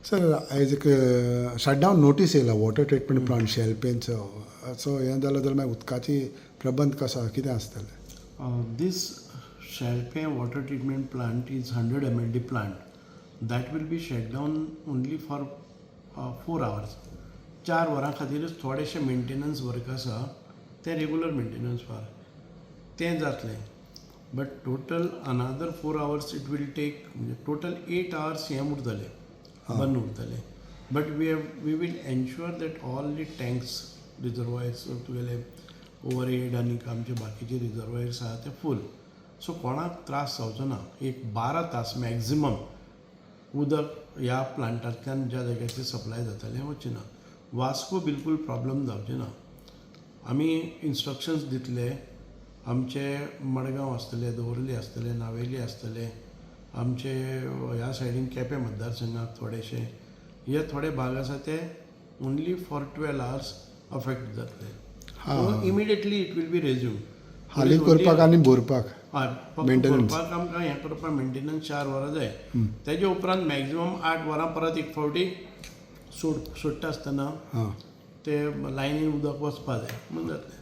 Sir, आयज एक shutdown notice येयला वॉटर ट्रिटमेंट प्लांट शेलपेंचो. सो हें जालें जाल्यार मागीर उदकाची प्रबंध कसो, कितें आसतलें? This Shelpe water treatment plant is 100 MLD plant that will be shut down only for 4 hours. 4 वरां खातीरच. थोडेशें मेंटेनन्स वर्क आसा, तें रेगुलर मेंटेनन्स वर्क तें जातलें, but total another 4 hours it will take, म्हणजे टोटल 8 आवर्स हें उरतलें, बंद उरतलें. But we will ensure that all the tanks, reservoirs, तुगेले ओवर हेड आनी आमचे बाकीचे रिजर्वॉयर्स आहा ते फूल. सो कोणाक त्रास जावचो ना. एक 12 तास मॅक्झिमम उदक ह्या प्लांटांतल्यान ज्या जाग्याचेर सप्लाय जातालें वचचें ना. वास्को बिलकूल प्रॉब्लम जावचें ना. आमी इन्स्ट्रक्शन्स दितले. आमचे मडगांव आसतले, दवर्ली आसतले, नावेली आसतले, आमचे ह्या सायडीन केपें मतदारसंघात थोडेशे हे थोडे भाग आसा, ते only for 12 hours affect जातले. Immediately it will be resume. हाली करपाक आनी भरपाक. हय, फक्त Maintenance. भरपाक आमकां हें करपाक मेंटेनन्स 4 वरां जाय. तेजे उपरांत मॅक्झिमम 8 वरां परत एक फावटी सोडटा आसतना ते लायनीन उदक वचपा जाय म्हूण जातलें.